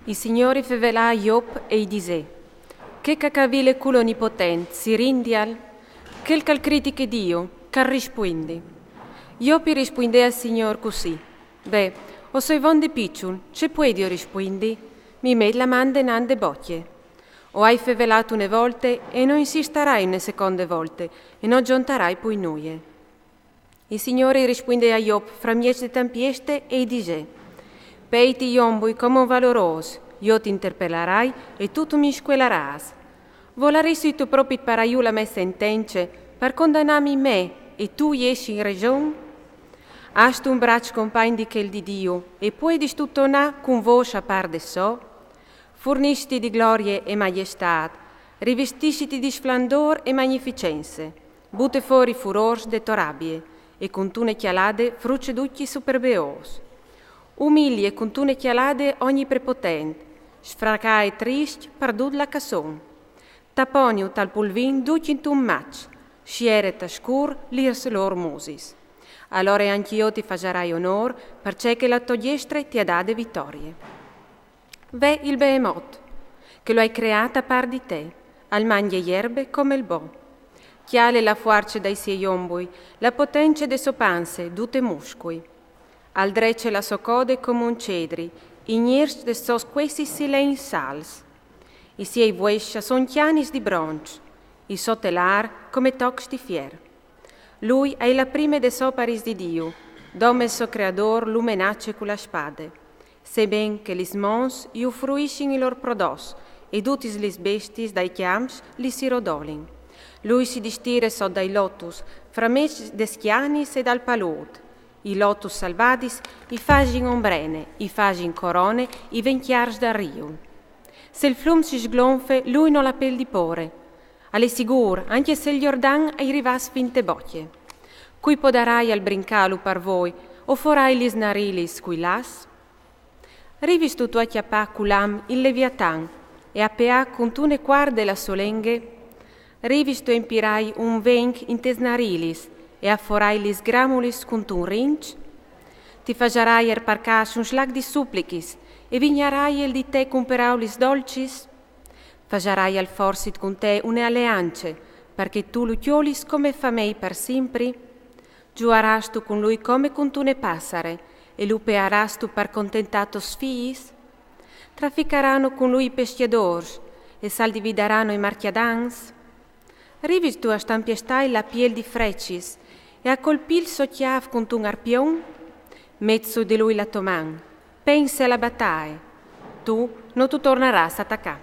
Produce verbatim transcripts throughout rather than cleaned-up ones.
Il Signôr i fevelà a Job e i disè: Chê ch'a cavile cul Onipotent, si rindial? Chel ch'al critiche Diu, ch'al rispuindi. Job i rispuindè al Signôr cussì: Beh, o soi vonde piçul, ce puedio rispuindi? Mi met la man denant de bocje. O ai fevelât une volte e no insistarai une seconde volte e no gjontarai plui nuie. Il Signôr i rispuindè a Job framieç de tempieste e i disè: Peiti jombui come un valorôs, jo t'interpelarai e tu tu mi scuelarâs. Volaressistu propit parâ jù la mê sentence par condanâmi me e tu jessi in rejon? Âstu un braç compagn di chel di Diu e puedistu tonâ cun vôs a par de sô? Furnissiti di glorie e maiestât, rivestissiti di sflandôr e magnificence, bute fôr i furôrs de tô rabie e cuntune cjalade fruce ducj i superbeôs. Umilie cuntune cjalade ogni prepotent, sfracae triscj par dut la cason. Taponiu tal pulvin ducj intun maç, siere ta scûr lis lôr musis. Alore ancje jo ti fasarai onôr, parcè che la tô diestre ti à dade vitorie. Ve il Beemot, che lu ai creât a par di te, al mangje jerbe come il bo. Cjale la fuarce dai siei jombui, la potence de sô panze, dute muscui. Al drece la sô code come un cedri, i gnirçs des sôs cuessis si lein salts. I siei vuescj a son cjanis di bronç, i so telâr come tocs di fier. Lui al è la prime des oparis di Diu, dome il so Creadôr lu menace cu la spade. Seben che lis mons ju fruissin i lôr prodots e dutis lis bestiis dai cjamps li si rodolin. Lui si distire sot dai lotus, framieç des cjanis e dal palût. I lotus salvadis i fasin ombrene, i fasin corone i vencjârs dal riu. Se il flum si sglonfe, lui nol à pêl di pôre. Al è sigûr, ancje se il Jordan i rivàs fin te bocje. Cui podarai al brincâlu par voi, o forai lis narilis cui lâs? Rivistu tu a cjapâ cul lam il Leviatan e a peâ cuntune cuarde la sô lenghe? Rivistu a impirâi un venc intes narilis e a forai lis gramulis cuntun rinç? Ti fasarai er par câs un slac di suplichis e vignarai el di te cun peraulis dolcis? Fasarai al forsit cun te une aleance, par che tu lu cjolis come famei par simpri? Zuaràstu cun lui come cuntune passare e lu pearàstu par contentâ tos fiis? Traficarano cun lui i pescjadôrs e s'al dividarano i marcjadans? Rivistu a stampiestâi la piel di frecis e a colpî il so cjâf cuntun arpion? Met su di lui la tô man, pense a la bataie. Tu no tu tornarâs a tacâ.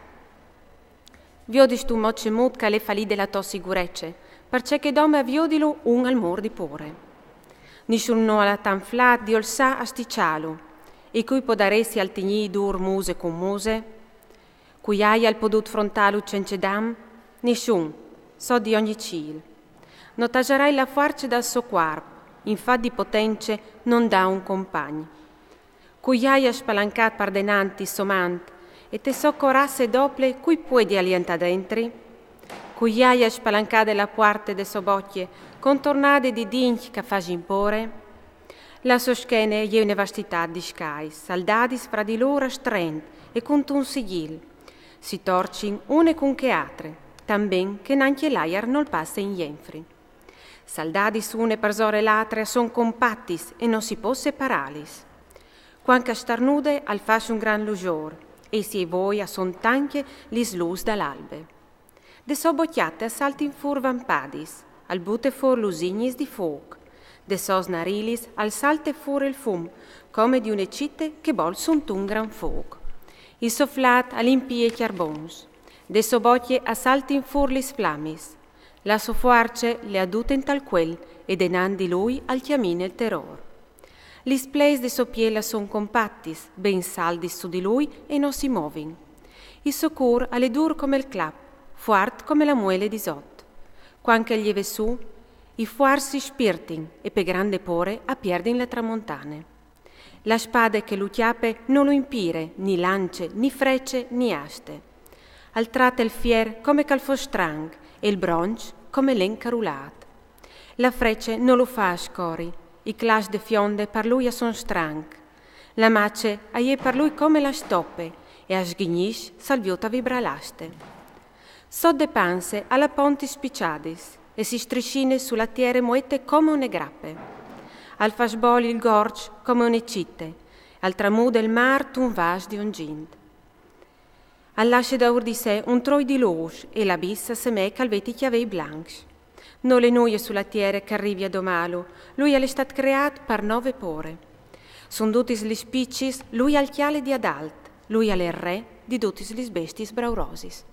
Viodistu mo cemût ch'al è falide la tô sigurece, parcè che dome a viodilu un al mûr di pôre. Nissun nol à tant flât di olçâ a stiçâlu, e cui podaressial tignî dûr muse cun muse? Cui aial podût frontâlu cence dam? Nissun, sot di ogni cîl. No tasarai la fuarce dal so cuarp, in fat di potence no 'nd à un compagn. Cui aial spalancât par denant il so mant, e te sô coraze dople cui puedial jentâ dentri? Cui aial spalancade la puarte de sô bocje, contornade di dincj ch'a fasin pôre? La sô schene e je une vastitât di scais, saldadis fra di lôr a strent e cuntun sigjîl. Si torcin une cun chê altre, tant ben che nancje l'aiar nol passe in jenfri. Saldadis une parsore l'altre a son compatis e no si pò separâlis. Cuant ch'a starnude al fâs un grant lusôr, e i siei voi a son tancje lis lûs dal albe. De sô bocjate a saltin fûr vampadis, al bute fûr lusignis di fûc. De sôs narilis al salte fûr il fum, come di une cite che bol suntun grant fûc. Il so flât al impie cjarbons. De sô bocje a saltin fûr lis flamis. La sô fuarce le à dute intal cuel e denant di lui al cjamine il terôr. Lis pleis de sô piel a son compatis, ben saldis su di lui e no si movin. Il so cûr al è dûr come il clap, fuart come la muele di zot. Cuant ch'al jeve sù, i fuarts si spirtin e pe grande pôre a pierdin la tramontane. La spade che lu cjape no lu impire ni lance, ni frece, ni aste. Al trate il fier come ch'al fos stranc e il bronç come len carulât. La frece no lu fâs cori, i claçs de fionde par lui a son stranc. La mace a je par lui come la stope, E a sghignìs s'al viôt a vibrâ l'aste. Sot de panze al à pontis spiçadis e si striscine su la tiere muete come une grape. Al fâs boli il gorç come une cite, al tramude il mâr tun vâs di un gint. Al lasse daûr di se un troi di lûs e l'abìs al semee ch'al vêt i cjavei blancs. Nol è nuie su la tiere ch'al rivi a domâlu, lui al è stât creât par no vê pôre. Sun dutis lis spicis, lui al cjale di adalt, lui al è il re di dutis lis bestiis braurosis.